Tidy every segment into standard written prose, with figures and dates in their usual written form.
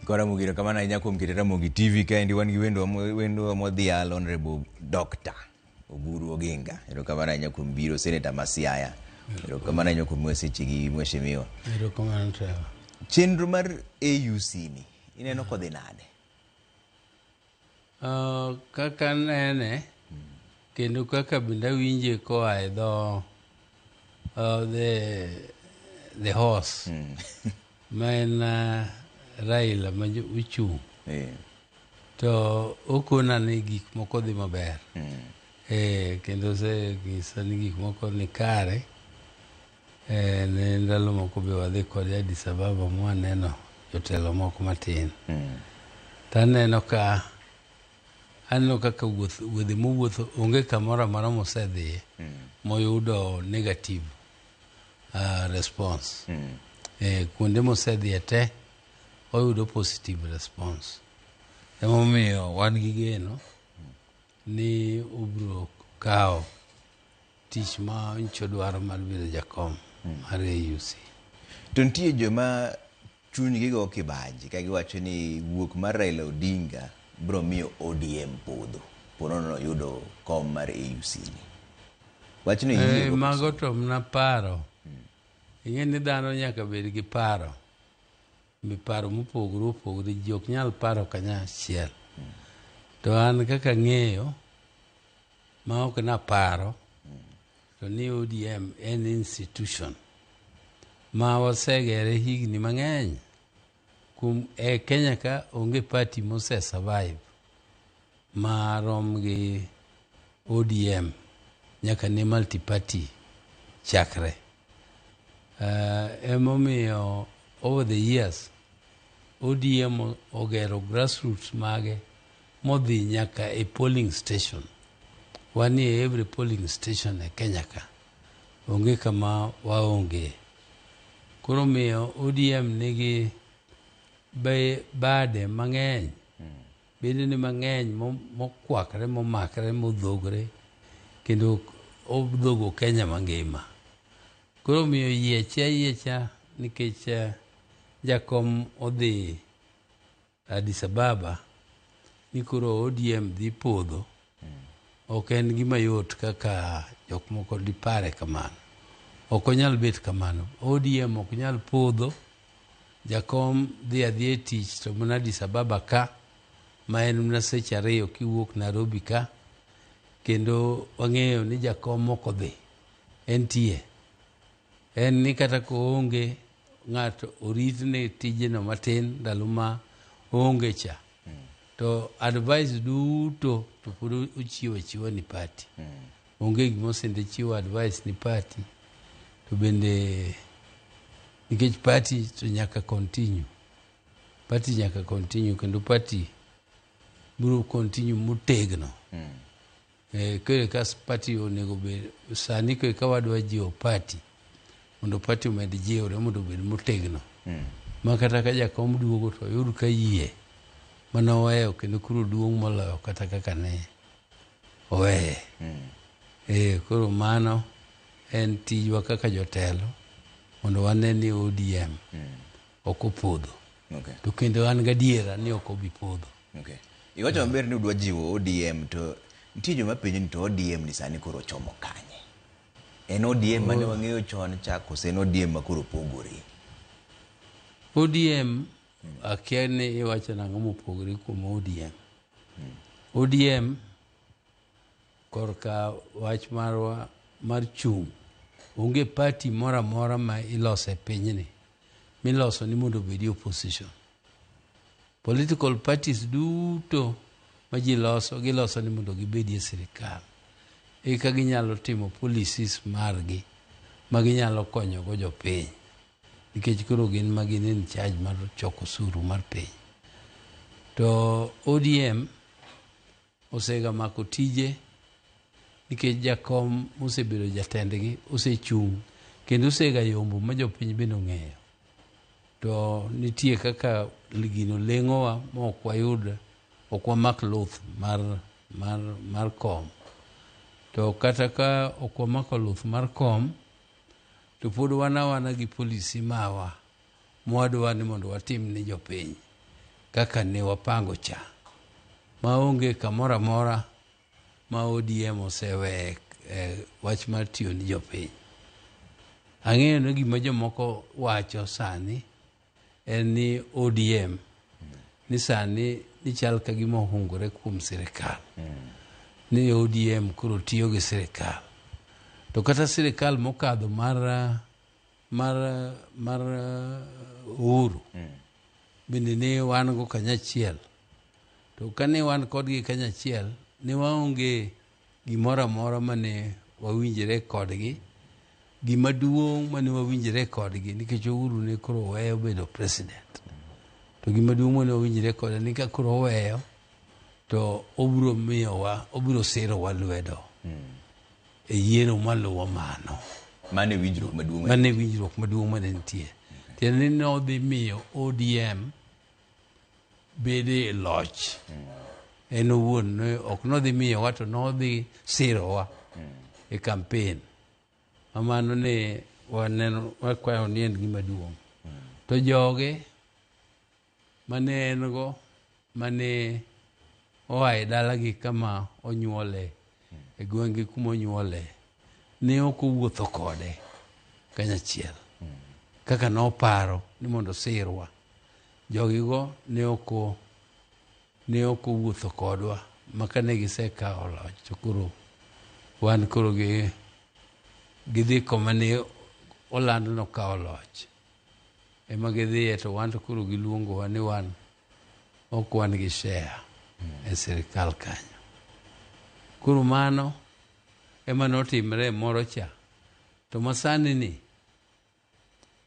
Kora Ramogi, erokamano ahinya kuom keto Ramogi TV kaendi wan gi wendwa wendwa modhial Honorable Doctor Oburu Oginga. Erokamano ahinya kuom biro Senator ma Siaya. Erokamano ahinya kuom miwa sechegi mheshimiwa. Erokamano Trevor. Chenro mar AUC ni ineno kodhi nade? Kaka anene kendo kaka bende awinje koa e dho the horse ma en Raila ma ochung' to okona ni gik moko dhi maber. Kendo oseng'isa ni gik moko ni kare. Ne ndalo moko be wadhi kode Addis Ababa mwaneno jotelo moko matin. To aneno ka aneno kaka wuoth wuodhe mowuotho onge kamoro amora mosedhiye moyudo negative response. Kuonde mosedhiye te oyudo positive response. Emomiyo wan gi geno ni obiro kawo tich ma nyocha dwaro mar bedo jakom mar AUC. To nitie joma chunygi go kibaji ka giwacho ni wuok mar Raila Odinga biro miyo ODM podho ponono oyudo kom mar AUC ni. Wachno iyie go mago to mana paro. Ing'e ni dhano nyaka bed gi paro. Paro mopogore opogore ji ok nyal paro kanyachiel. To an kaka ang'eyo ma ok naparo to ni ODM en institution ma wasegere higni mang'eny. Kuom e Kenya ka onge party mose survive marom gi ODM nyaka ne multi party chakre. Emomiyo over the years ODM ogero grassroots mage modhi nyaka e polling station. Wanie e every polling station e Kenya ka. Onge kama waonge. Koro omiyo ODM nigi bade mang'eny. Bedene mang'eny mokwakre, momakre, modhogre kendo odhogo Kenya mangima. Koro omiyo yieche ayiecha nikech jakom odhi Addis Ababa ni koro ODM dhi podho ok en gima yot kaka jok moko dipare kamano. Ok onyal bet kamano. ODM ok nyal podho. Jakom dhi adhiya e tich to mana Addis Ababa ka ma en mana seche ariyo kiwuok Nairobi ka kendo wang'eyo ni jakom ok odhi entie. En ni kata koonge ng'ato oritne tijeno matin ndalo ma oonge cha to advice duto to pod ochiwo achiwa ni party. Onge gima osende chiwo advice ni party to bende nikech party to nyaka continue. Party nyaka continue kendo party biro continue motegno. Koro ka party onego bed sani koro ka wadwa jiwo party mondo party omed jiwre mondo obed motegno. Ma kata ka jakom duogo to oyud ka yie mane oweyo kendo koro duong' moloyo kata kaka ne oweye. Koro mano en tijwa kaka jotelo mondo wane ni ODM ok opodho. To kendo an gadiera ni ok obi podho. Iwacho maber ni udwa jiwo ODM to nitie joma penjo ni to ODM ni sani koro ochomo kanye? En ODM mane wang'eyo chon cha koso en ODM ma koro pogore? ODM akia ni iwacho nang'o mopogore kuom ODM. ODM korka wach marwa mar chung' onge party moro amora ma iloso e pinyni miloso ni mondo obedi opposition. Political parties duto ma ji loso giloso ni mondo gibedi e sirikal. Eka ginyalo timo policies margi ma ginyalo konyogo jopiny. Nikech koro gin ma gin in charge mar choko osuru mar piny. To ODM osega mako tije nikech jakom mosebedo jatendgi osechung' kendo osega yombo ma jopiny bende ong'eyo. To nitie kaka gino leng'owa ma ok wayud ok wamak luth mar kom. To kata ka ok wamako luth mar kom to pod wan awana gi policy mawa mwadwa ni mondo watim ni jopiny. kaka ne wapango cha maonge kamoro amora ma ODM oseweye wach mar tiyo ni jopiny. Ang'eyo ni gima jomoko wacho sani en ni ODM ni sani ni chal ka gima ohungore kuom sirikal ni ODM koro tiyo gi sirikal to kata sirikal mokadho mar Uhuru bende ne wan go kanyachiel to kane wan kodgi kanyachiel ne waonge gimoro amora mane wawinjre kodgi gima duong' mane wawinjre kodgi nikech Uhuru ne koro weyo bedo president to gima duong' mane wawinjre kode ni ka koro oweyo to obiro miyowa obiro sirowa lwedo e yiero maluwo mano. Mano e winjruok maduong' mane winjruok maduong' mane nitie tiende ni nodhi miyo ODM bede e loch en owuon ne ok nodhi miyowa to nodhi sirowa e campaign ma mano ne waneno wakwayo ni en gima duong' to joge mane en go mane oa e dalagi kama onyuole e gwenge kuma onyuole ne ok owuotho kode kanyachiel kaka noparo ni mondo osirwa jogigo ne ok owuotho kodwa ma kane gisekawo loch to koro wan koro gi gidhi koma ne oland nokawo loch ema gidhiye to wan to koro giluongowa ni wan ok wan gi share e sirikal kanyo koro mano ema notimre moro cha to masani ni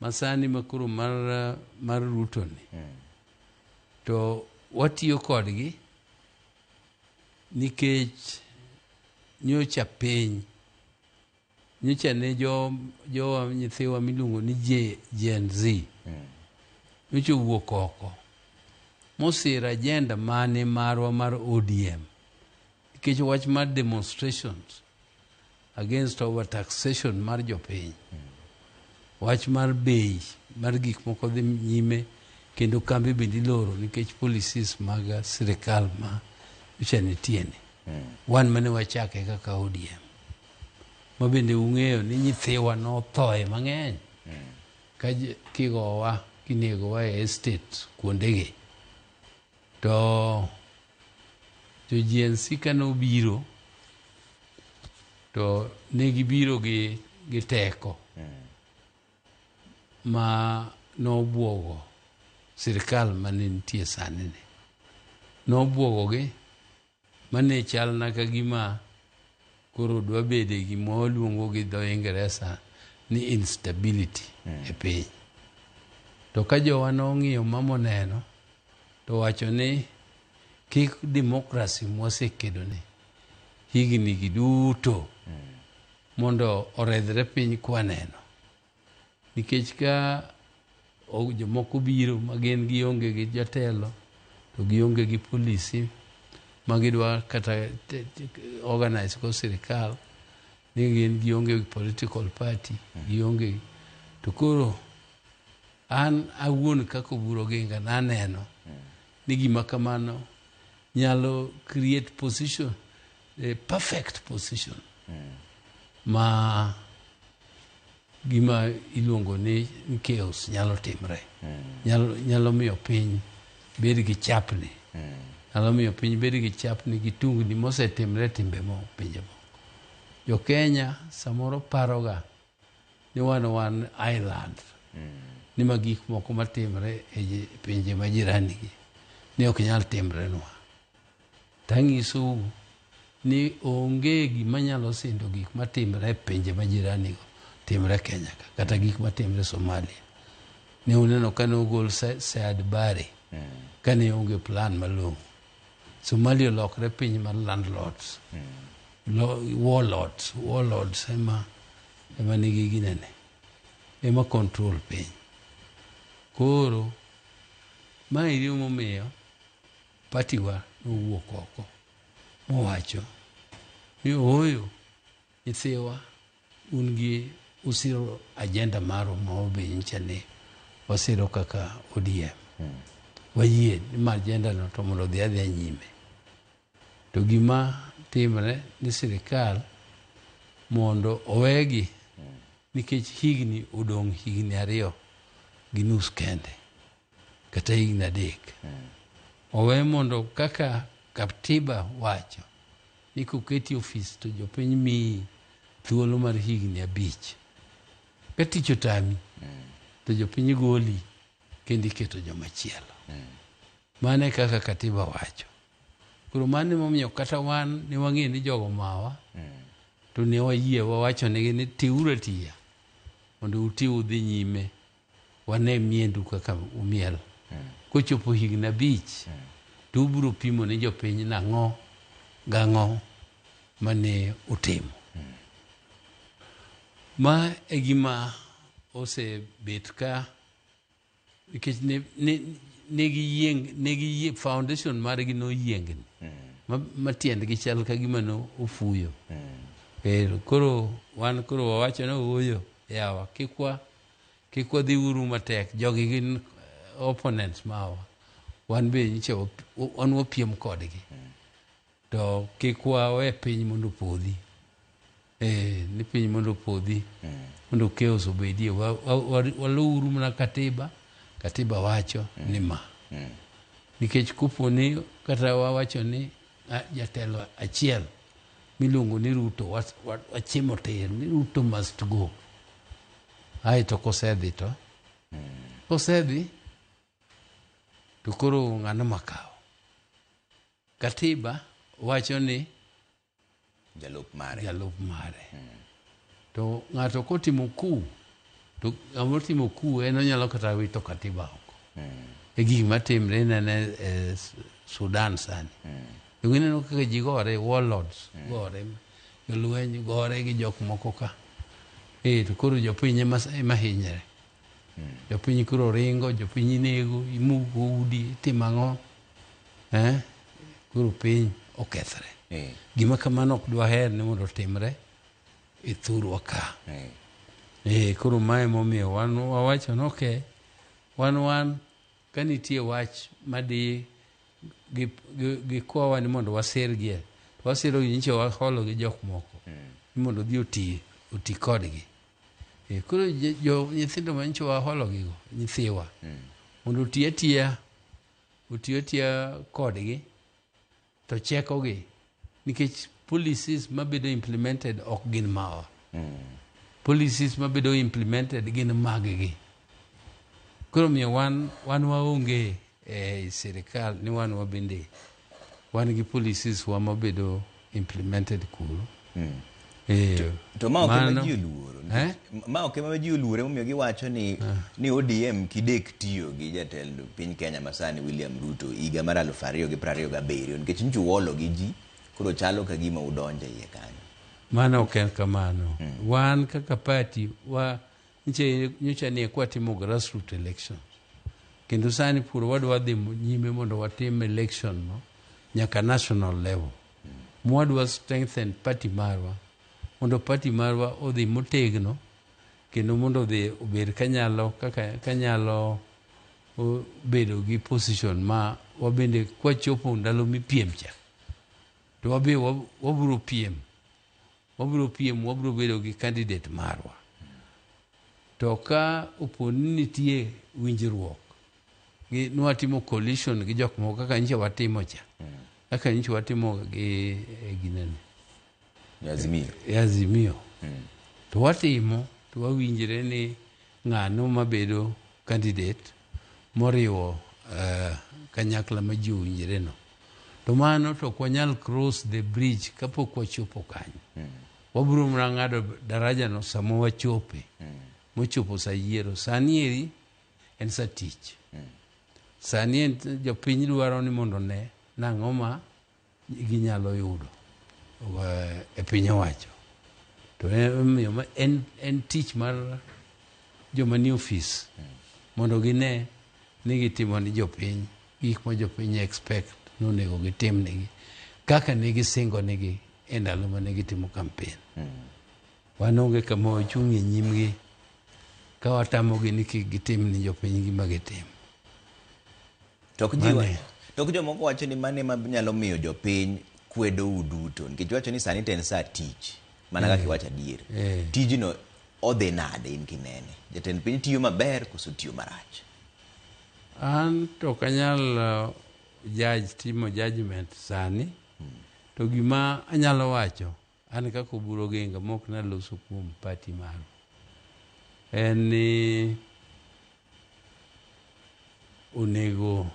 masani ma koro mar Ruto ni to watiyo kodgi nikech nyocha piny nyocha ne jowa nyithiwa miluongo ni Gen Z nyocha owuok oko mosiro agenda mane marwa mar ODM nikech wach mar demonstrations against overtaxation mar jopiny wach mar bei mar gik moko dhi nyime kendo kambi bende iloro nikech policies mag sirikal ma nyocha nitie ni wan mane wachake kaka ODM ma bende ung'eyo ni nyithiwa nothoe mang'eny ka kigowa kinegowa e estate kuondegi to jo Gen Z kane obiro to ne gibiro gi teko ma nobuogo sirikal mane nitie sani ni nobuogogi mane chalna ka gima koro dwa bede gima waluongo gi dho Ingeresa ni instability e piny to ka jowa nong'iyo ma moneno to wacho ni kik democracy mwasekedone higni gi duto mondo oredhre piny kwaneno nikech ka jomoko biro ma gin gionge gi jatelo to gionge gi polisi ma gidwa kata organize go sirikal ni gin gionge gi political party gionge to koro an awuon kaka Oburu Oginga naneno ni gima kamano nyalo create position a perfect position ma gima iluongo ni chaos nyalo timre nyalo miyo piny bed gi chapni nyalo miyo piny bed gi chapni gi tungni mosetimre timbe mo pinje moko jo Kenya samoro paroga ni wan island ni ma gik moko matimre e pinje ma jirani gi ni ok nyal timrenwa tang'isou ni onge gima nyalo sindo gik matimre e pinje ma jirani go timre Kenya ka kata gik matimre Somalia ne uneno kane ogol Siad Barre kane onge plan malong'o Somalia olokre piny mar landlords warlords ema nigi ginene ema control piny koro ma eri momiyo party wa nowuok oko mowacho ni ooyo nyithiwa un gi usiro agenda marwa ma wabe nyicha ni wasiro kaka ODM. Wayie ni ma agenda no to mondo odhi adhiya nyime. To gima timre ni sirikal mondo owegi nikech higni odong' higni 2.5 kende kata higni 3. Owe mondo kaka katiba wacho ni koketi ofis to jopiny miyi thuolo mar higni 5. Ka tich otami to jopiny goli kendo iketo joma chielo. Mano e kaka katiba wacho. Koro mano emomiyo kata wan ne wang'eyo ni jogo mawa to ne wayie wawacho negi ni tiuru atiya mondo uti udhi nyime wane miendu kaka umiel. Kochopo higni 5 to ubiro pimo ni jopiny nang'o gang'o mane utimo. Ma e gima osebet ka nikech ne giyieng foundation margi noyiengni ma tiendgi chal ka gima no ofuyo. Pero koro wan koro wawacho ni ooyo yawa kik wadhi uru matek jogi gin opponents mawa wan be nyicha wan wapiem kodgi to kik wawe piny mondo opodhi. Ni piny mondo opodhi mondo chaos obedie waluwuru mana katiba katiba wacho ni ma nikech kopo ni kata wawacho ni jatelo achiel miluongo ni Ruto wachimo tir ni Ruto must go aeto kosedhi to kosedhi to koro ng'ano makawo katiba wacho ni jalup mare jalup mare to ng'ato kotimo coup to ng'ama otimo coup en onyalo kata wito katiba oko e gik matimre inene e Sudan sani to ineno kaka ji gore warlords gore jolweny gore gi jok moko ka to koro jopiny ema hinyre jopiny koro ringo jopiny inego imuko udi itimo ang'o koro piny okethre gima kamano ok dwaher ni mondo otimre e thurwa ka koro mae momiyo wan wawacho ni okay wan ka nitie wach madi gikwawa ni mondo wasirgie to wasirogi nyicha waholo gi jok moko ni mondo odhi oti kodgi koro jo nyithindo ma nyicha waholo gigo nyithiwa mondo oti atiya oti atiya kodgi to chekogi nikech policies mabedo implemented ok gin mawa policies mabedo implemented gin mag-gi koro miyo wan waonge e sirikal ni wan wabende wan gi policies wa mabedo implemented kuro To ma ok ema ji oluoro ma ok ema ji oluoro emomiyo giwacho ni ODM kidek tiyo gi jatend piny Kenya masani William Ruto higa mar 2027 nikech nyicha uolo gi ji koro chalo ka gima udonjo iye kanyo. Mano ok en kamano. Wan kaka party wa nyocha ni kwatimo grassroots elections kendo sani pur wadwa dhi nyime mondo watim election no nyaka national level mwadwa strengthen party marwa mondo party marwa odhi motegno kendo mondo odhi obed kanyalo kaka kanyalo bedo gi position ma wabende kwachopo ndalo mipiem cha to wabe wabiro piem wabiro bedo gi candidate marwa to ka opo ni nitie winjruok gi nwatimo coalition gi jok moko kaka nyicha watimo cha kaka nyicha watimo gi ginene Azimio Azimio to watimo to wawinjre ni ng'ano mabedo candidate moriwo kanyakla ma ji owinjre no to mano to ok wanyal cross the bridge kapok wachopo kanyo wabiro mana ng'ado daraja no sama wachope mochopo sa yiero sani eri en sa tich sani en jopiny dwaro ni mondo ne nang'o ma ginyalo yudo e piny owacho to emomiyo en tich mar joma nie ofis mondo gine ni gitimo ni jopiny gik ma jopiny expect nonego gitim negi kaka ne gisingo negi e ndalo mane gitimo campaign. Wan onge kama wachung' e nyimgi ka watamogi ni kik gitim ni jopiny gima gitimo. To ok ji to ok jomoko wacho ni mano ema nyalo miyo jopiny kwedou duto nikech wacho ni sani to en saa tich mana kaka iwacho adier. Tijno odhi nade in kinene? Jatend piny tiyo maber koso tiyo marach? An to ok anyal judge timo judgment sani. To gima anyalo wacho an kaka Oburu Oginga mok naloso kuom party mara en ni onego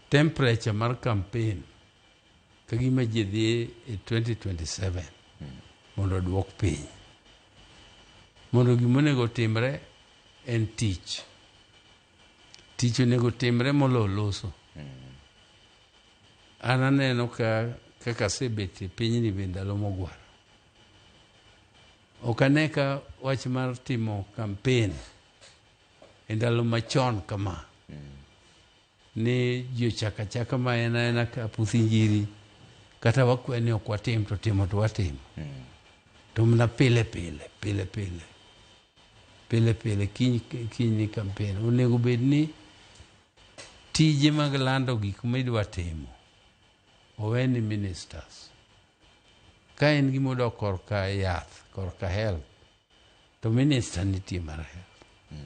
temperature mar campaign ka gima ji dhi e 2027 mondo oduok piny. Mondo gima onego otimre en tich. Tich onego otimre moloyo loso. An aneno ka kaka asebet e pinyni be ndalo mogwaro. Ok ane ka wach mar timo campaign e ndalo machon kama ni ji ochako achaka ma en aena ka puth injiri kata wakwe ni ok watim to timo to watimo. To mana pile pile pile pile pile pile kiny kiny ni campaign onego bed ni tije mag lando gik midwa timo owe ni ministers. Ka en gima odok korka yath, korka health, to minister nitie mar health.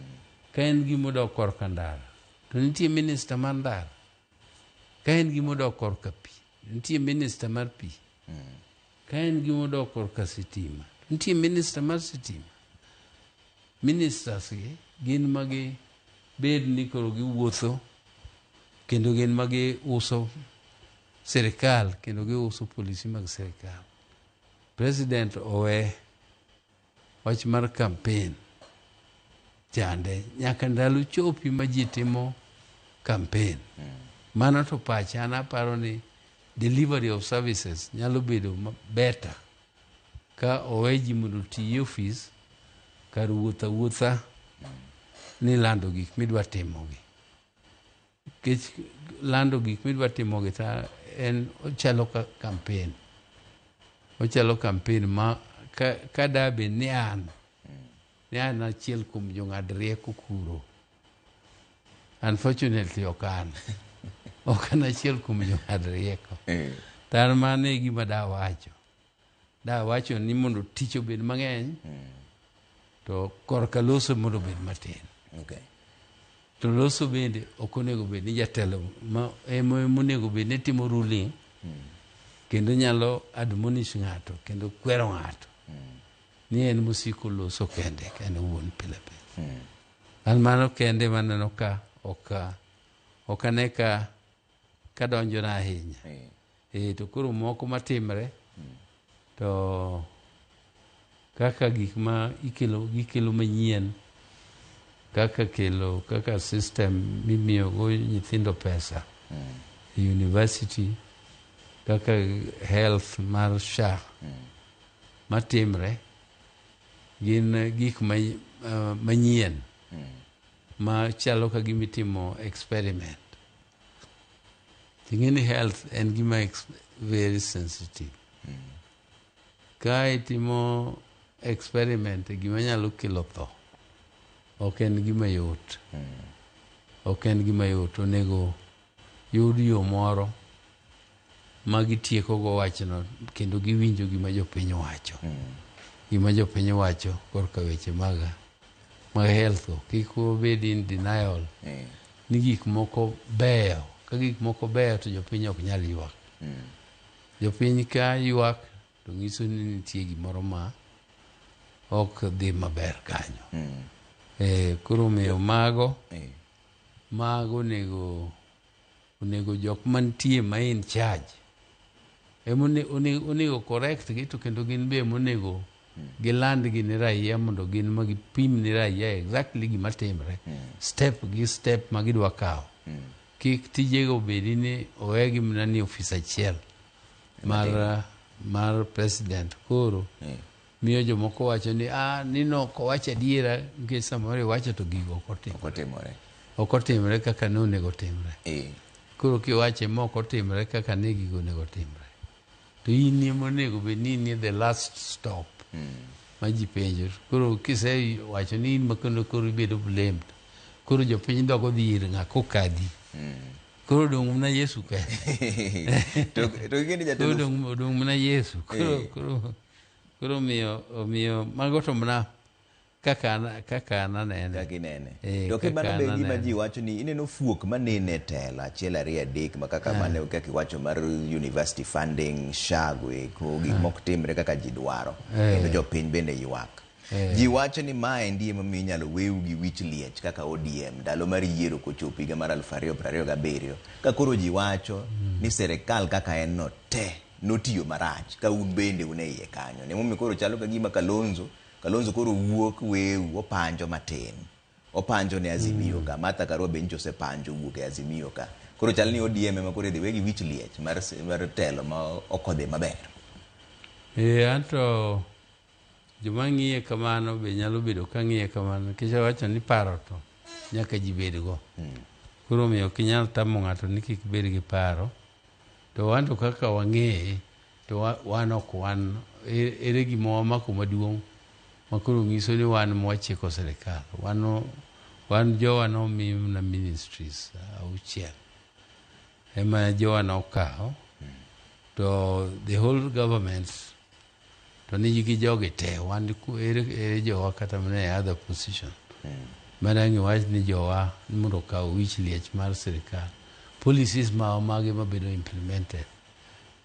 Ka en gima odok korka ndara, to nitie minister mar ndara. Ka en gima odok korka pi, nitie minister mar pi. Ka en gima odok korka sitima, nitie minister mar sitima. Ministers gi gin magi bed ni koro giwuotho kendo gin magi uso sirikal kendo giuso polisi mag sirikal. President owe wach mar campaign chande nyaka ndalo chopi ma ji timo campaign. Mano to pacha an aparo ni delivery of services nyalo bedo better ka owe ji mondo oti e ofis kar wuotho awuotha ni lando gik midwa timogi. Nikech lando gik midwa timogi ta en ochalo ka campaign. Ochalo campaign ma ka da bed ni an ni an achiel kuom jong'ad rieko kuro. Unfortunately ok an. Ok an achiel kuom jong'ad rieko. To an mano e gima dawacho. Dawacho ni mondo tich obed mang'eny to korka loso mondo obed matin. To loso bende ok onego bed ni jatelo ma ema onego bed ni timo ruling kendo nyalo admonish ng'ato kendo kwero ng'ato ni en mosiko loso kende en owuon pile pile. An mano kende maneno ka ok ane ka kadonjona ahinya. To koro moko matimre to kaka gik ma ikelo gikelo manyien kaka kelo kaka system mimiyo go nyithindo pesa e university kaka health mar SHA matimre gin gik manyien ma chalo ka gima itimo experiment. Ting'e ni health en gima very sensitive. Ka itimo experiment e gima nyalo kelo tho, ok en gima yot. Ok en gima yot. Onego yud yo moro ma gitieko go wachno kendo giwinjo gima jopiny wacho. Gima jopiny wacho korka weche mag health go. Kik wabed in denial ni gik moko beyo. Ka gik moko beyo to jopiny ok nyal ywak. Jopiny ka ywak to nyiso ni nitie gimoro ma ok dhi maber kanyo. Koro omiyo mago mago onego jok mantie ma in charge ema onego correct gi to kendo gin be monego giland gi ne raia mondo gin ma gipim ne raia exactly gima timre step gi step ma gidwa kawo. Kik tijego bedi ni owegi mana ni ofis achiel mar president koro miyo jomoko wacho ni ni nok owacho adiera nikech samoro iwacho to gigo ok otimore. Ok otimore. Ok otimore kaka ne onego otimre. Koro kiwache ma ok otimore kaka ne gigo onego otimre. To in ema onego bed ni in the last stop ma ji penjo. Koro kisewacho ni in ma kendo koro ibedo blamed. Koro jopiny dok odhi ir ng'a kokadhi. Koro odong' mana Yesu kende. To ing'e ni Koro jatelo odong' mana Yesu. Koro koro koro omiyo mago to mana kaka an anene. Kaka inene. Eh, To kaka mano be an gima anene. ji wacho ni ineno fuok manene e telo achiel ariyo adek ma kaka mane kaka iwacho mar university funding SHA go eko gik mok timre kaka ji dwaro kendo jopiny bende ywak. Ji wacho ni maendi emomiyo inyalo weu gi wich liech kaka ODM ndalo mar yiero kochopo higa mar 2027 ka koro ji wacho ni sirikal kaka en no te notiyo marach ka un bende un e iye kanyo. Emomiyo koro chalo ka gima Kalonzo koro wuok weu opanjo matin. Opanjo ne Azimio ka. Martha Karua be nyocha osepanjo wuok e Azimio ka. Koro chal ni ODM ema koro idhi we gi wich liech mar telo ma ok odhi maber. Anto joma ng'iye kamano be nyalo bedo ka ng'iye kamano nikech awacho ni paro to nyaka ji bedgo. Koro omiyo ok inyal tamo ng'ato ni kik bed gi paro. To wan to kaka wang'eye to wan ok wan ere gima wamako maduong' ma koro nyiso ni wan mwachiko sirikal. Wan jowa nomi mana ministries auchiel ema jowa nokawo to the whole government to nigi jogi te wan ere jowa kata mana e other position. Mana ang' iwach ni jowa mondo okaw wich liech mar sirikal. Policies ma mage mabedo implemented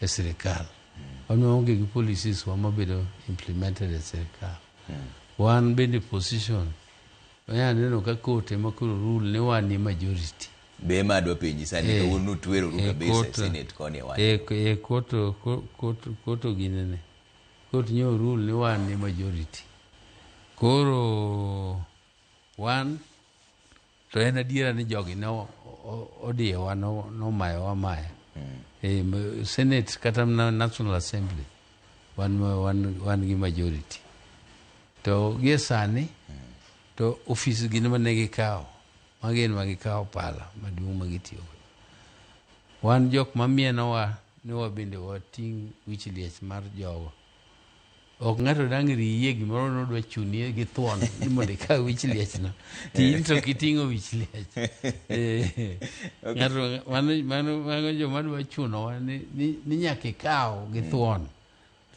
e sirikal. Wan waonge gi policies wa mabedo implemented e sirikal. Wan bende position wanyalo neno ka court ema koro rule ni wan e majority. Be ema adwa penji sani kawuono utweroru kabisa e Senate koni e wach. Court ginene. Court nyo rule ni wan e majority. Koro wan to en adiera ni jogi ne odiyowa nomayowa amaya. Senate kata mana National Assembly wan gi majority. To gie sani to ofis gin mane gikawo magin ma gikawo pala maduong' ma gitiyogo. Wan jok mamienowa ni wabende wating' wich liech mar jogo. Ok ng'ato dang' riyie gimoro nodwa chuni gi thuon ni mondo ikaw wich liech no. To in to ok iting'o wich liech. Ng'ato mano joma dwa chunowa ni nyaka ikaw gi thuon.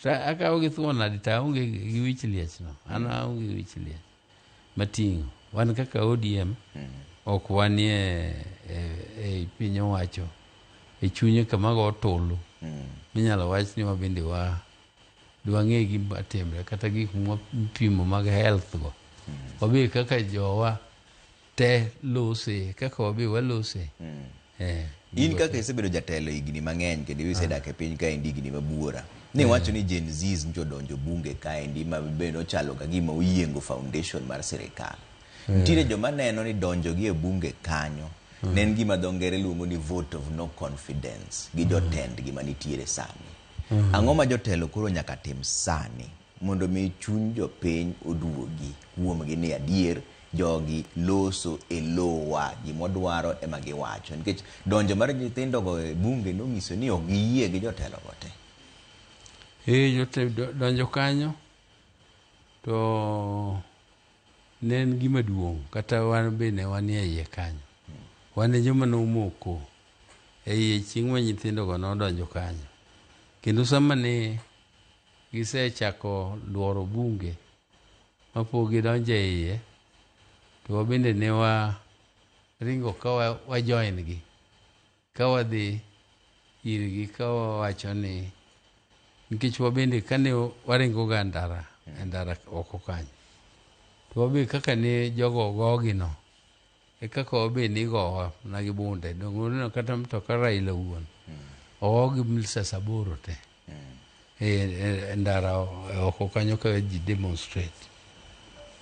To akaw gi thuon nadi to aonge gi wich liech no. An aonge gi wich liech mating'o. Wan kaka ODM ok wanie e piny owacho e chunye kama go tulu minyalo wach ni wabende wa dwang'e gima timre kata gik mwapimo mag health go. Wabe kaka jowa te lose kaka wabe walose. In kaka isebedo jatelo higni mang'eny kendo isedak e piny kaendi higni mabuora. Ni wacho ni Gen Zs nyocha odonjo bunge kaendi ma bende ochalo ka gima oyiengo foundation mar sirikal. Nitiere joma neno ni donjo gi e bunge kanyo ne en gima dho ngere luongo ni vote of no confidence gi jotendgi manitiere sani. Ang'o ma jotelo koro nyaka tim sani mondo mi chuny jopiny oduogi kuomgi ni adier jogi loso e lowa gimodwaro ema giwacho nikech donjo mar nyithindogo e bunge nonyiso ni ok giyie gi jotelo go te. Donjo kanyo to ne en gima duong' kata wan be ne wanie iye kanyo. Wan e joma nomoko e iye chieng' ma nyithindogo nodonjo kanyo. Kendo sama ne gisechako luoro bunge mapok gidonjo e iye, to wabende ne waringo ka wa join gi, ka wadhi irgi ka wawacho ni nikech wabende kane waringo ga e ndara oko kanyo, to wabe kaka ne jogo ogogi no, e kaka wabe nigowa mana gi bunde. Donge uneno kata mtoka Raila wuon ogo gi lisasi 8 te e ndara oko kanyo ka ji demonstrate.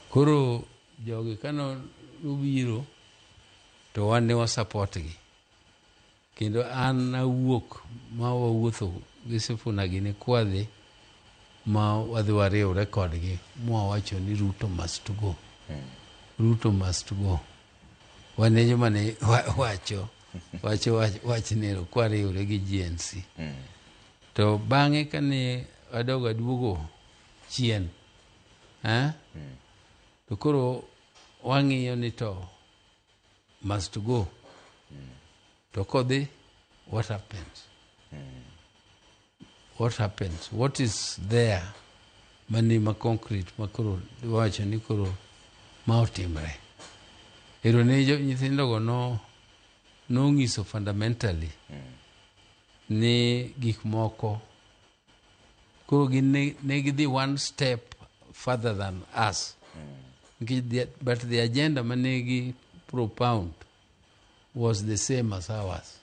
Koro jogi kane obiro to wan ne wa support gi. Kendo an awuok ma wawuotho gi Sifuna gini kwadhi ma wadhi wariwre kodgi mwawacho ni Ruto must go. Ruto must go. Wan e joma ne wacho wachnero kwariwre gi GNC. To bang'e kane adogo aduogo chien, to koro wang'iyo ni to must go. To kodhi, what happens? What happens? What is there mani ma concrete ma koro wacho ni koro ma otimre? Ero ne nyithindogo no nong'iso fundamentally ni gik moko koro gin ne gidhi one step further than us. Nikech but the agenda mane gi propound was the same as ours.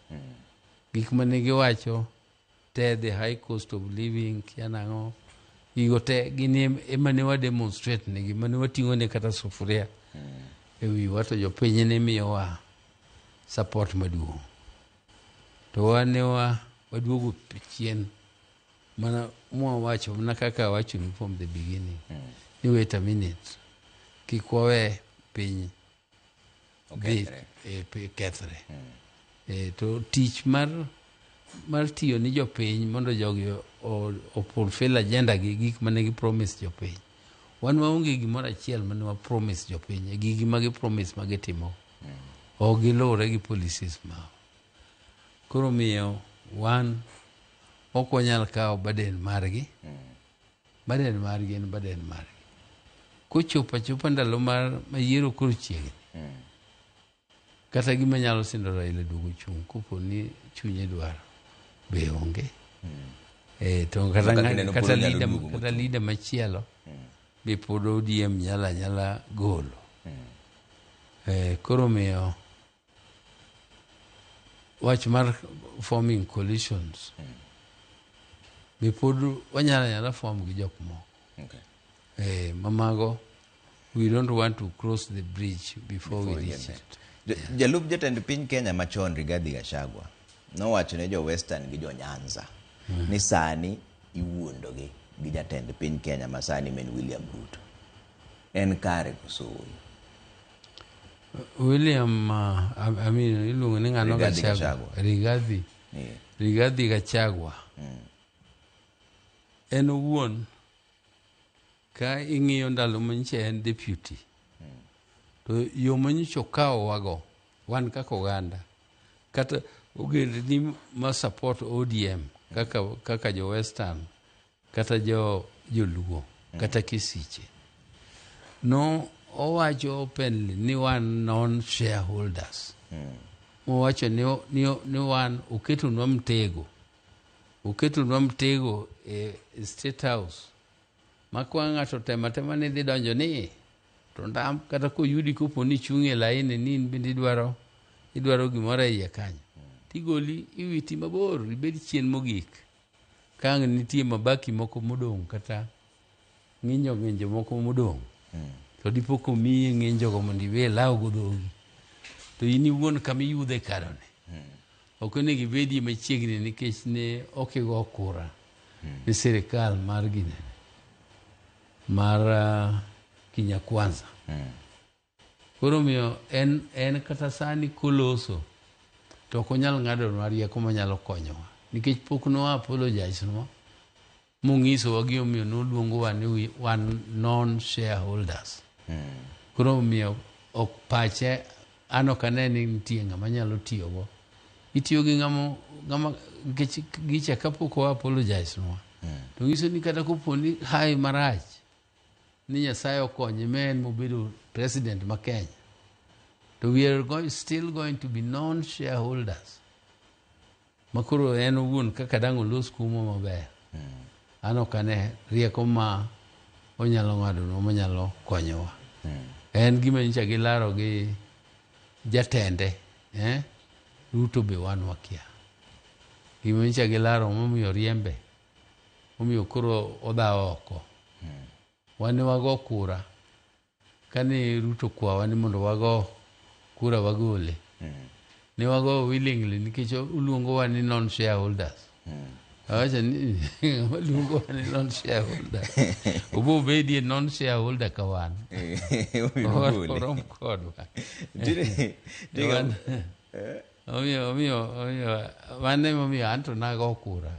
Gik mane giwacho te, the high cost of living, kia nang'o, gigo te gin ema ne wa demonstrate negi, mane wating'o ne kata sufuria e wiwa, to jopiny ne miyowa support maduong'. To wan ne waduogo chien mana mwawacho mana kaka awachonu from the beginning ni wait a minute, kik wawe piny dhi Okethre. Kethre. To tich mar tiyo ni jopiny mondo jogi o fulfill agenda gi gik mane gi promise jopiny. Wan waonge gimoro achiel mane wa promise jopiny e gigi ma gi promise ma gitimo. Ok giluwore gi policies ma. Koro miyo wan ok wanyal kawo burden margi. Burden margi en burden margi. Kochopo achopa ndalo mar ma yiero koro chiegni. Kata gima nyalo sindo Raila duogo chung' kopo ni chunye dwaro be onge. To kata Kaka kineno kata pod onyalo leader duogo kata mochung'. leader machielo be pod ODM nyalo anyala golo. Koro miyo wach mar forming coalitions be pod wanyalo anyala form gi jok moko. Mamago we don't want to cross the bridge before we we reach get it. Jalup jatend piny Kenya machon Rigathi Gachagua nowacho ne jo Western gi jo Nyanza ni sani iwuondogi gi jatend piny Kenya ma sani men William Ruto. En kare koso ooyo? William, I mean, iluongo ni ng'ano? Rigathi Gachagua. Gachagua. Rigathi. Rigathi Gachagua. En owuon ka ing'iyo ndalo manyicha en deputy. To yo manyicha okawowago wan kaka oganda kata ogendni ma support ODM kaka jo Western kata jo joluo kata Kisiche no owacho openly ni wan non shareholders. Owacho ni wan oketonwa mtego e State House ma kwa ng'ato temo atema ni dhi donjo ni to ndam kata koyudi kopo ni ichung' e laini ni in bende idwaro gimoro e iye kanyo tigoli iwiti mabor ibed chien mogik ka ang' nitie mabaki moko modong' kata ng'injo ng'injo moko modong' to dipo komiyi ng'injogo mondo iwe ilaw go dhogi to in iwuon kama iyudhe karone ok onego ibedie machiegni nikech ne ok igo kura ni sirikal mar ginene mar Kenya Kwanza. Koro omiyo en kata sani koloso to ok onyal ng'adonwa rieko manyalo konyowa nikech pok no apologize nwa mong'isowa gimomiyo noluongowa ni wan non shareholders. Koro omiyo ok pache an ok ane ni nitie ng'ama nyalo tiyogo itiyo gi ng'ama nikech gicha kapok o apologize nwa to nyiso ni kata kopo ni hawi marach ni Nyasaye okonye ma en mobedo president ma Kenya to we are still going to be non shareholders ma koro en owuon kaka dang' olos kumo maber an ok ane rieko ma onyalo ng'adonwa manyalo konyowa. En gima nyocha gilaro gi jatende Ruto be wan wakia gima nyocha gilaro momiyo riembe momiyo koro odhawo oko. Wan ne wago kura kane Ruto kwawa ni mondo wago kura wagole ne wago willingly nikech oluongowa ni non shareholders. Awacho ni ng'ama luongowa ni non shareholder obo bedie non shareholder ka wan Omiyo gole. orom kodwa. Nitiere Omiyo mano emomiyo anto nago kura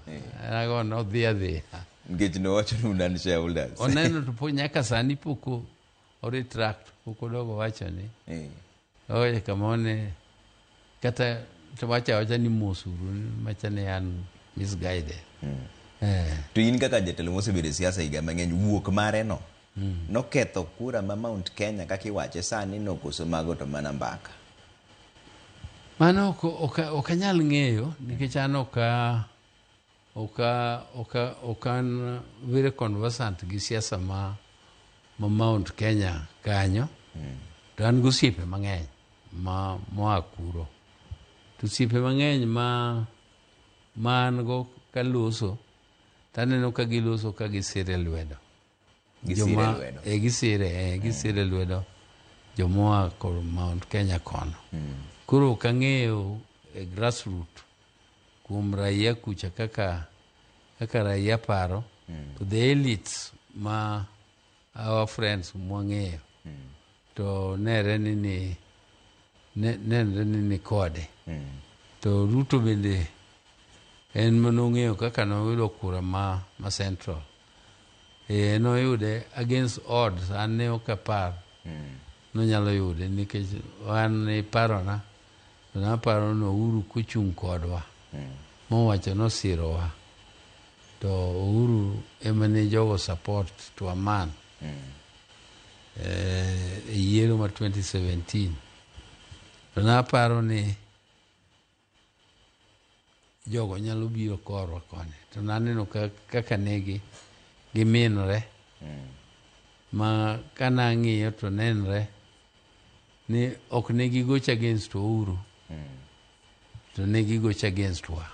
nago nodhi adhiya nikech nowacho ni un non shareholders. Oneno to po nyaka sani pok o retract, pok odogo wacho ni Owacho kamano ni kata to wacho awacha ni mosuru macha ni an misguided. To in kaka jatelo mosebedo e siasa higa mang'eny, wuok mare no noketho kura ma Mount Kenya kaka iwache sani no koso mago to mana mbaka? Mano ok anyal ng'eyo nikech an ok an very conversant gi siasa ma Mount Kenya kanyo. To an gosiepe mang'eny ma moa kuro. To osiepe mang'eny ma an go kaloso taneno ka giloso ka gisire lwedo. Gisire lwedo. E gisire lwedo jomoa kor Mount Kenya kono. Koro ok ang'eyo e grassroot kuom raia kucha kaka raia paro to the elites ma our friends mwang'eyo to nere ni nenre ni kode. To Ruto bende en manong'eyo kaka noyudo kura ma Central. Noyude against odds, an ne ok apar nonyalo yude nikech an iparona to naparo ni Uhuru kochung' kodwa mowacho nosirowa to Uhuru ema ne jogo support to a man e yiero ma 2017 to naparo ni jogo nyalo biro korwa koni to naneno kaka ne giminore ma kanang'iyo to nenre ni ok ne gigocho against Uhuru to ne gigocho against wa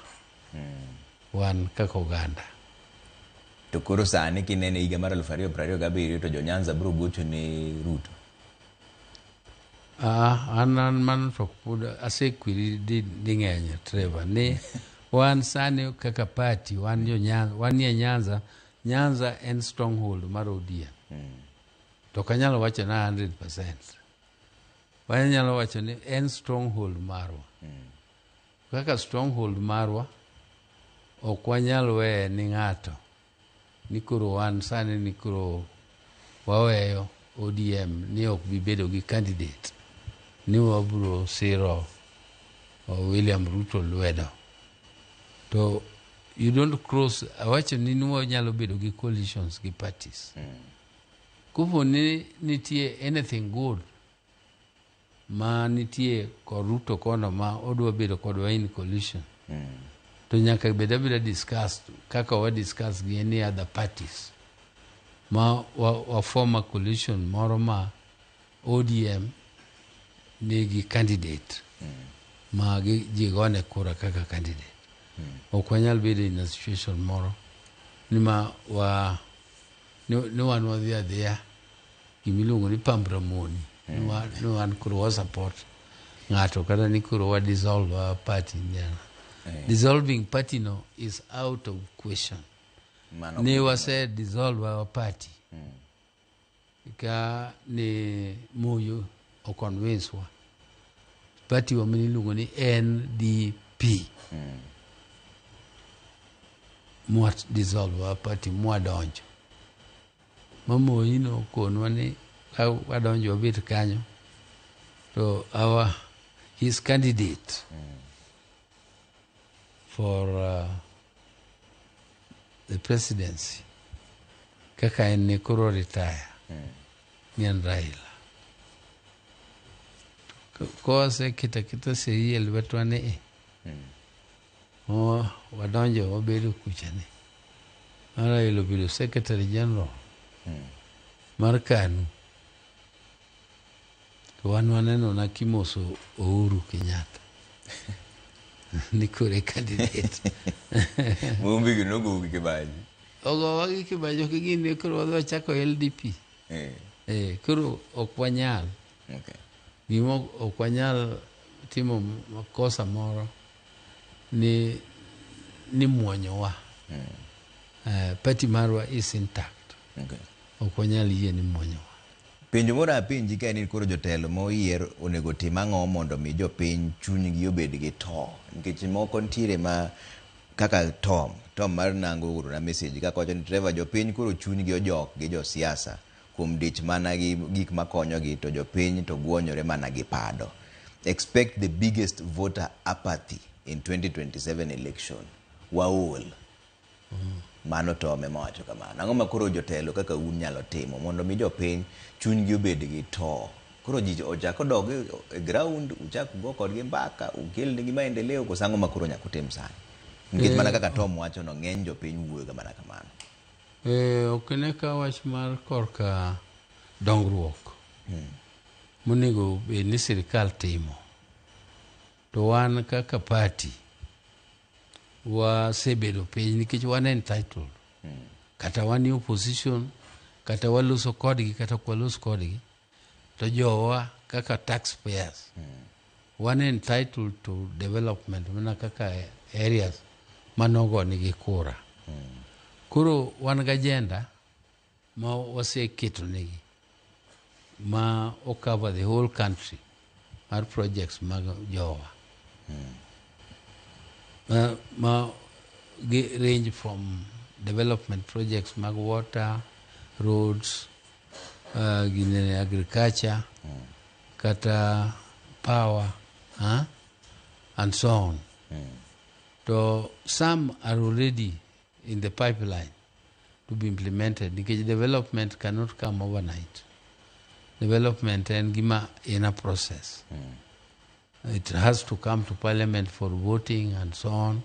wan kaka oganda. To koro sani kinene higa mar 2027 to jo Nyanza biro gocho ne Ruto. Ah, an mano to pod asekwiri ding'eny Trevor ni wan sani kaka party wan jo Nyanza, wan e Nyanza. Nyanza en stronghold mar ODM. To ok anyal wacho na 100%. Wanyalo wacho ni en stronghold marwa. Kaka stronghold marwa ok wanyal weye ni ng'ato ni koro wan sani ni koro waweyo ODM ni ok bi bedo gi candidate ni wabiro siro William Ruto lwedo. To you don't cross awacho ni wanyalo bedo gi coalitions gi parties. Kopo ni nitie anything good ma nitie kod Ruto kono ma odwa bedo kodwa in coalition to nyaka bed abeda discussed kaka wa discuss gi any other parties ma wa form a coalition moro ma ODM nigi candidate ma ji gone kura kaka candidate. Ok wanyal bedo in a situation moro ni ma wa ni wan wadhi adhiya gimiluongo ni pambramoni ni wan koro wa support ng'ato kata ni koro wa dissolve our party. Yeah. Dissolving party no is out of question. Mano ni wase dissolve our party ka ni Moyo o convince wa party wa miluongo ni NDP mwa dissolve our party mwadonjo ma Moi nokonwa ni ka wadonjo wabet kanyo to our his candidate for the presidency kaka en ne koro retire ni en Raila. Kowaseketa keta sei e lwetwa ni e wadonjo wabedo kucha ni ma Raila obedo secretary general mar KANU to wan waneno na kimoso Uhuru Kenyatta ni koro e candidate. Mumbi gi nogo gi kibaji. Ogowa gi kibaji ok gini koro wadhi wachako LDP. Koro ok wanyal gima ok wanyal timo makosa moro ni muonyowa. Party marwa is intact. Ok wanyal yie ni muonyowa. Penjo moro apenji ka en ni koro jotelo moyier onego tim ang'o mondo mi jopiny chunygi obed gi to nikech moko nitiere ma kaka Tom mar Nango oorona message kaka wacho ni Trevor jopiny koro chunygi ojok gi josiasa kuom dich mana gi gik makonyogi to jopiny to guonyore mana gi pado. Expect the biggest voter apathy in 2027 election. Waol. Mano Tom ema wacho kamano. Ang'o ma koro jotelo kaka un nyalo timo mondo mi jopiny chunygi obed gi to? Koro ji ochak odog e ground, uchak ugo kodgi mbaka, ukelnegi maendeleo, koso ang'o ma koro nyaka utim sani? Nikech mana kaka Tom wacho no, ng'eny jopiny wuoyo ga mana kamano. Ok ne ka wach mar korka dongruok monego bed ni sirikal timo, to wan kaka party wasebedo piny nikech wan entitled, kata wan e opposition, kata waloso kodgi kata ok walos kodgi, to jowa kaka taxpayers wan entitled to development mana kaka areas manogo nigi kura. Koro wan gi agenda ma waseketo negi ma o cover the whole country mar projects mag jowa ma gi range from development projects mag water, roads, ginene agriculture, kata power, huh? And so on. To some are already in the pipeline to be implemented, nikech development cannot come overnight. Development en gima in a process. It has to come to parliament for voting and so on.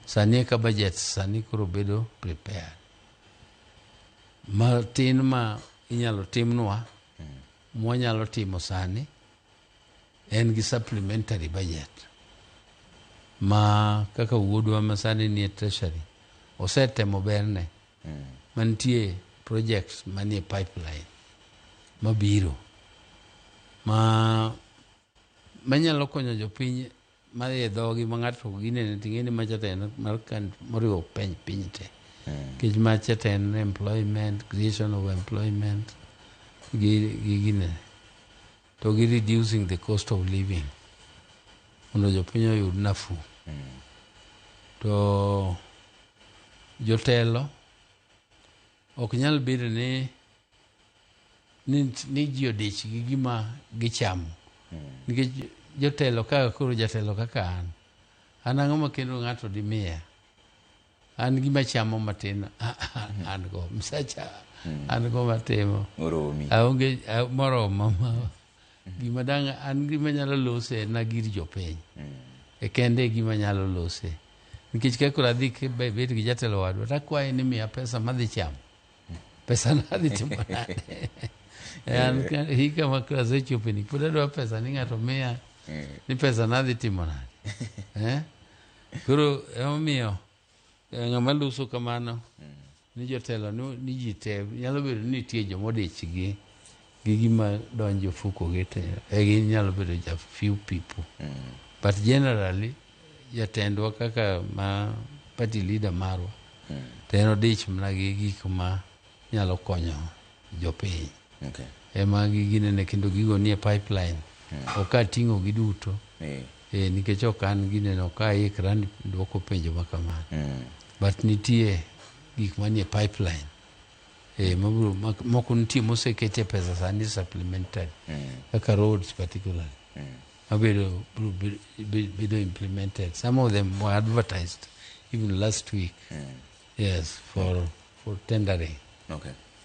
Sani eka budget sani koro bedo prepared. Matin ma inyalo timnwa, mwanyalo timo sani, en gi supplementary budget ma kaka wuodwa ma sani nie treasury osetemo berne, mantie projects manie pipeline mabiro ma manyalo konyo jopiny madhi e dhogi ma ng'ato ginene ting'e ni macha to en mar moriwo piny piny te, nikech macha to en employment, creation of employment gi ginene to gi reducing the cost of living mondo jopiny oyud nafuu. To jotelo ok nyal bedo ni ji odich gi gima gichamo, nikech jotelo kaka koro jatelo kaka an ang'o ma kendo ng'ato dimiya an gima chamo matin, an go msacha, an go matimo. Oromi. Aonge moromo ma gima dang' an gima nyalo lose en na gir jopiny e kende e gima nyalo lose, nikech ka koro adhi bet gi jatelo wadwa takwaye ni miya pesa madhi chamo, pesa nadhi timo nade? An hika ma koro asechope ni pod adwa pesa ni ng'ato miya ni pesa nadhi timo nade, eh? Koro emomiyo ng'ama loso kamano ni jotelo ni ji te nyalo bedo ni nitie jomodich gi gima donjo ofuko gi te e gin nyalo bedo ja few people, but generally jatendwa kaka ma party leader marwa to en odich mana gi gik ma nyalo konyo jopiny. Ema giginene kendo gigo nie pipeline, ok ating'o gi duto. Nikech ok an gineno, ok aikra ni duoko penjo ma kamano, but nitie gik manie pipeline mabiro moko nitie moseketie pesa sani supplementary, kaka roads particularly, mabedo biro bedo implemented. Some of them were advertised even last week, yes, for tendering.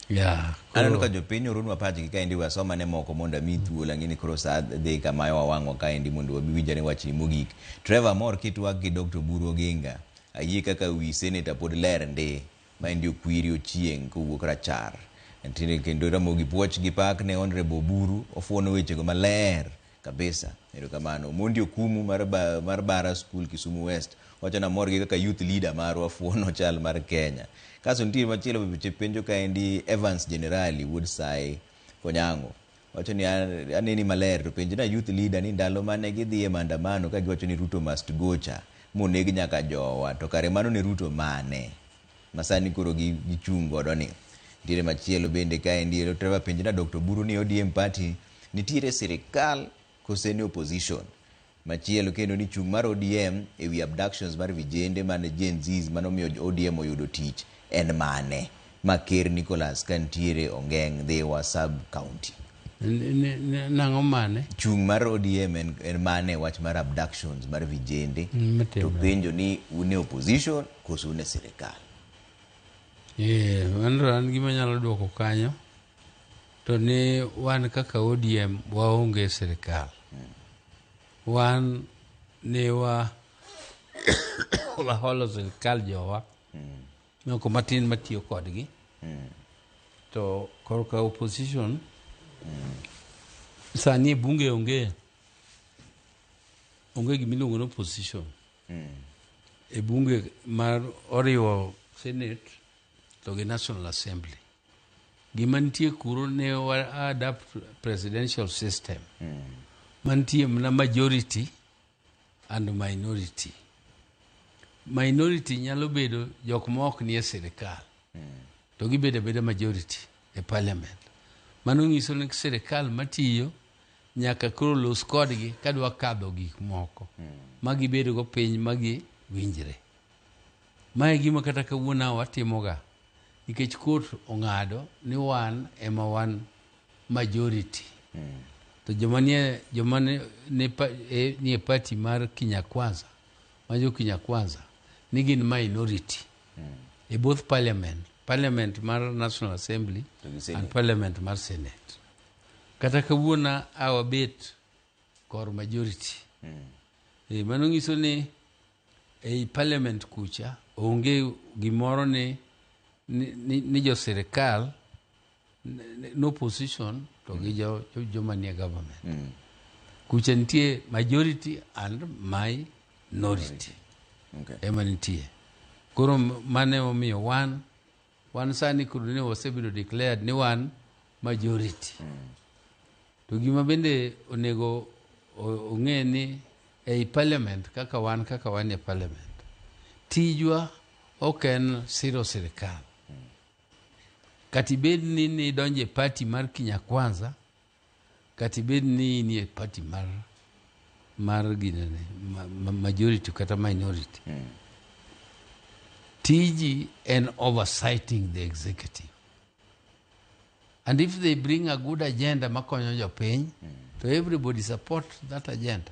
Yeah. Aneno ka jopiny oronwa pachgi kaendi, wasomane moko mondo ami thuolo. Ang'e ni koro sa dhi kamayo wawang'wa kaendi mondo wabi winjane wachni mogik. Trevor mor kitwak gi Dr. Oburu Oginga. Ayie kaka wi seneta pod ler ndi. Maendi Okwiri Ochieng' kowuok Rachar. Ntiere kendo Ramogi puoch gi pak ne Honorable Oburu, ofuono wechego maler kabisa. Erokamano. Mondi Okumu mar Bara School Kisumu West wacho ni amor gi kaka youth leader marwa fuono chal mar Kenya. Kasto nitie machielo be penjo kaendi, Evans Generali wuod Sae Konyango wacho ni aneni maler to penj na youth leader ni ndalo mane gidhi e maandamano ka giwacho ni Ruto must go cha moneg nyaka jowa, to kare mano ne Ruto mane masani koro gichung' godo ni. Nitiere machielo bende kaendi ero Trevor penj na Dr. Oburu ni ODM party nitiere sirikal kose ni opposition. Machielo kendo ni chung' mar ODM ewi abductions mar vijende mane Gen Zs manomiyo ODM oyudo tich en mane? Ma Ker Nicholas kantiere Ongeng' Dhiwa sub county. Nang'o mane? Chung' mar ODM en mane wach mar abductions mar vijende to penjo ni un e opposition koso un e sirikal? Mano an gima anyalo duoko kanyo to ni wan kaka ODM waonge e sirikal. Wan ne wa waholo sirikal jowa moko matin matiyo kodgi. To korka opposition sani e bunge onge gimiluongo ni opposition. E bunge mar oriwo Senate to gi National Assembly. Gima nitie kuro ne wa adapt presidential system. Mantie mana majority and minority. Minority nyalo bedo jok ma ok nie sirikal. To gibedo abeda majority e parliament. Mano nyiso ni sirikal matiyo nyaka koro los kodgi kadwa kadho gik moko ma gibedo go piny ma giwinjre. Mae gima kata kawuono watimoga nikech court ong'ado ni wan ema wan majority. To joma nie party mar Kenya Kwanza, ma jo Kenya Kwanza, ni gin minority. E both parliament, parliament mar National Assembly and parliament mar Senate. Kata kawuono awabet kor majority. Mano nyiso ni ei parliament kucha onge gimoro ni jo sirikal no opposition to gi joma nie government. Kucha nitie majority and minority. Ema nitie. Koro mane omiyo wan sani koro ne wasebedo declared ni wan majority. To gima bende onego ong'e ni ei parliament kaka wan e parliament, tijwa ok en siro sirikal. Kata ibed ni nidonjo e party mar Kenya Kwanza, kata ibed ni in e party mar ginene, majority kata minority. Tiji en oversighting the executive. And if they bring a good agenda makonyo jopiny, to everybody support that agenda.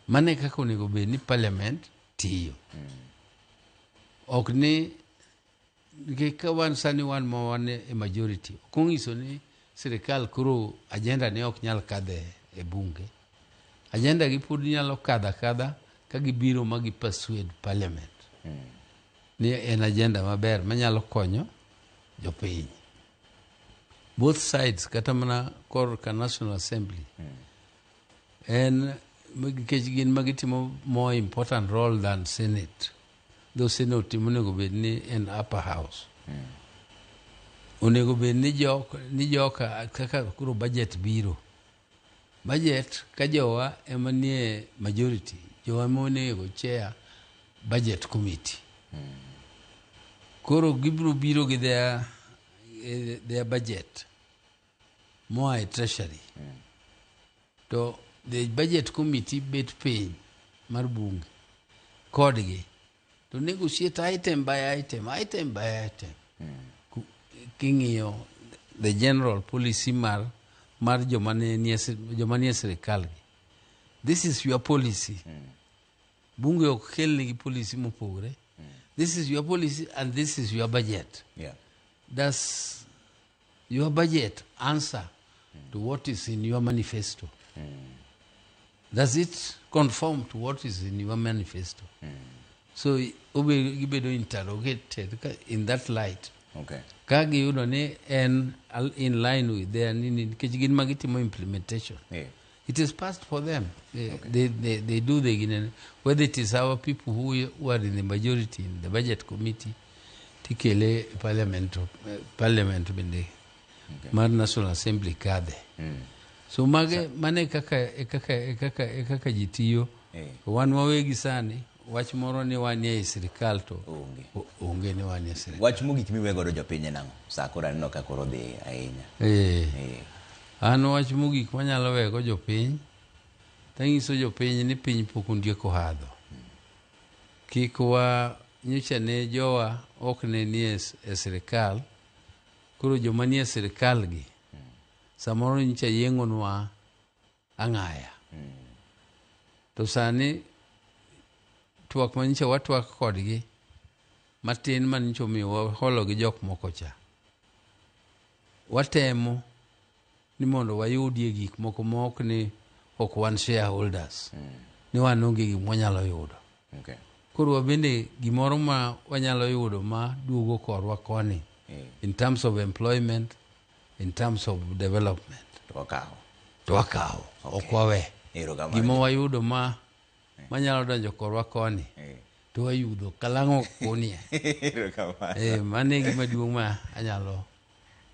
Mane kaka onego bed ni parliament tiyo. Ok ni ka wan sani wan ma wan e majority, ok onyiso ni sirikal koro agenda ne ok nyal kadhe e bunge. Agenda gi pod nyalo kadho akadha ka gibiro ma gi persuade parliament. Ni en agenda maber manyalo konyo jopiny. Both sides kata mana korka National Assembly. En nikech gin ma gitimo more important role than Senate. Though Senate timo onego bed ni en upper house. Onego bed ni joka kaka koro budget biro. Budget ka jowa ema nie majority, jowa ema onego chair budget committee. Koro gibiro biro gi their budget moa e treasury. To the budget committee bet piny mar bunge kodgi to negotiate item by item, item by item. King'iyo the general policy mar joma nie sirikal gi. This is your policy. Bunge ok kelnegi policy mopogore. This is your policy and this is your budget. Yeah. Does your budget answer to what is in your manifesto? Does it conform to what is in your manifesto? So gibedo interrogated in that light. Okay. Ka giyudo ni en in line with their nini, nikech gin ma gitimo implementation. Yeah. It is passed for them. They do the, whether it is our people who are in the majority in the budget committee, tikele parliament bende mar National Assembly kadhe. So mage mane kaka ji tiyo. Wan wawegi sani wach moro ni wan e sirikal to onge ni wan e sirikal. Wach mogik miwe godo jopiny en ang'o? Sa koro aneno ka koro dhi ahinya. An wach mogik manyalo wego jopiny, tanyiso jopiny ni piny pok ondiek ohadho. Kik wa nyocha ne jowa ok ne nie e sirikal, koro joma nie sirikal gi Samoro nyicha yeng'onwa ang'aya. To sani twak manyicha watwak kodgi matin manyicha omiyo waholo gi jok moko cha. Watemo ni mondo wayudie gik moko ma ok ni ok wan shareholders. Ni wan onge gik mwanyalo yudo. Okay. Koro wabende gimoro ma wanyalo yudo ma duogo korwa koni in terms of employment, in terms of development. To wakawo. To wakawo, ok wawe. Erokamano. Gima wayudo ma manyalo donjo korwa koni to wayudo kalang'o kunie. Erokamano. Mano e gima duong' ma anyalo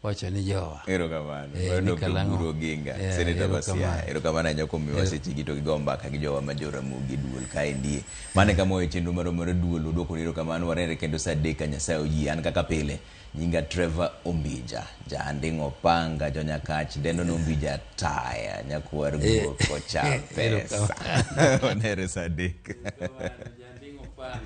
wacho ni jowa. Erokamano. Ni Dr. kalang'o. Oburu Oginga, Senator ma Siaya. Erokamano. Erokamano ahinya kuom miyowa seche gi to gi go mbaka gi jowa ma jo Ramogi duol kaendi. Mano e kama owe chenro marwa mar duol waduoko ni erokamano wanere kendo saa 3 ka Nyasaye oyie. An kaka pile nyinga Trevor Ombija, jaanding'o opanga, jonyakach dendo no Ombija taya, nyakwar guok ocha pesa. Wanere saa 3. Jaanding'o opanga.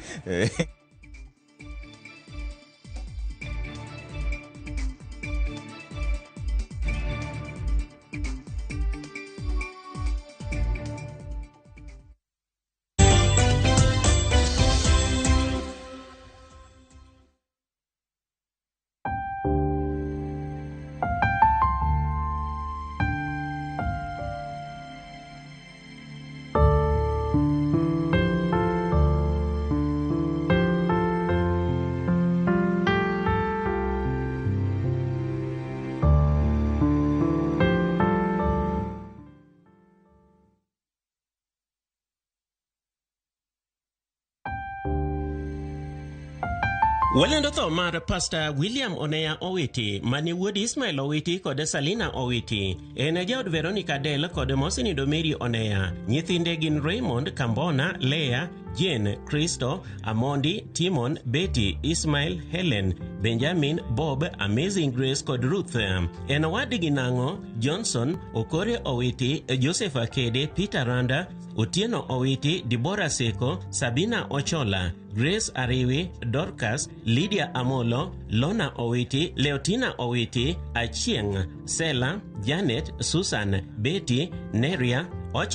Walendo tho mar Pastor William Oneya Owiti mane wuod Ismail Owiti kod Salina Owiti. En jaod Veronica Del kod mosenindo Mary Oneya. Nyithinde gin Raymond, Kambona, Leah, Jane, Kristo, Amondi, Timon, Betty, Ismail, Helen, Benjamin, Bob, Amazing Grace kod Ruth. En owadgi Nang'o, Johnson, Okore Owiti, Joseph Akede, Peter Randa, Otieno Owiti, Deborah Seko, Sabina Ochola, Grace Ariwi, Dorcas, Lydia Amolo, Lona Owiti, Leotina Owiti, Achieng, Sela, Janet, Susan, Betty, Neria, Oche.